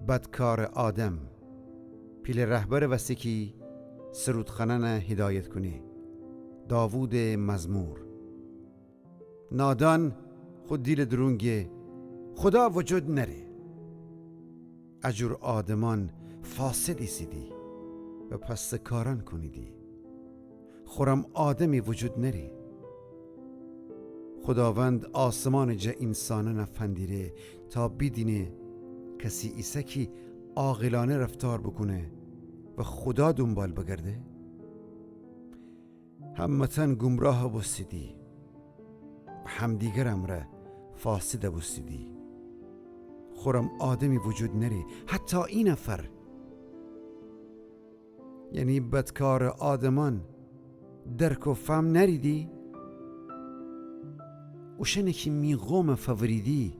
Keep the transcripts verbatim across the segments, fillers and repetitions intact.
بدکارٚ آدم. پیله رهبرٚ وسه کی سرودخانأنَ هدایت کونه. داوودٚ مزمور. نادان خو دیلٚ دورون گه: خودا وجود نأره. ا جور آدمأن فاسد ایسیدی و پستکارأن کونیدی. خورم آدمی وجود نأره. خوداوند آسمانٚ جا اینسانأنَ فندیره تا بیدینه کسی ایسه کی عاقلأنه رفتار بوکونه و خودا دونبال بگرده؟ همه‌تأن گمراه بوستیدی و همدیگر امرأ فاسد بوستیدی. خورم آدمی وجود نأره، حتی ای نفر. یعنی بدکارٚ آدمأن درک و فهم نأریدی؟ اوشأنی کی می قومَ فوریدی،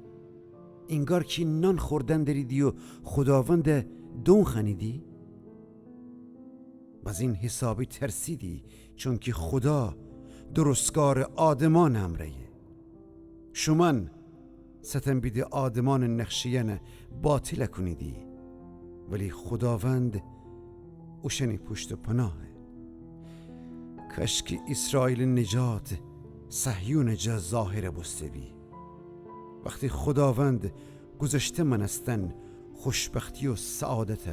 اینگار کی نان خوردن دریدی و خوداوندَ دونخوأنیدی؟ بزین حسابی ترسیدی، چونکی خودا درستکارٚ آدمأنٚ امرأیه. شومأن ستم بیده آدمأنٚ نقشه‌یأنَ باطل کونیدی، ولی خوداوند اوشأنی پشت و پناهه. کاشکی ایسرائیلٚ نجات صهیونٚ جا ظاهر بوسته بی. وختی خوداوند گذشته مأنستن خوشبختی و سعادتَ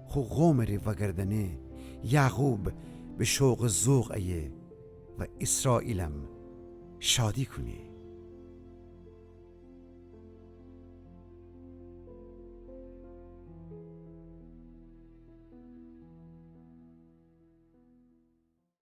خو قومٚ ره وأگردأنه، یعقوب به شوق و ذوق ایه و ایسرائیلم شادی کونه.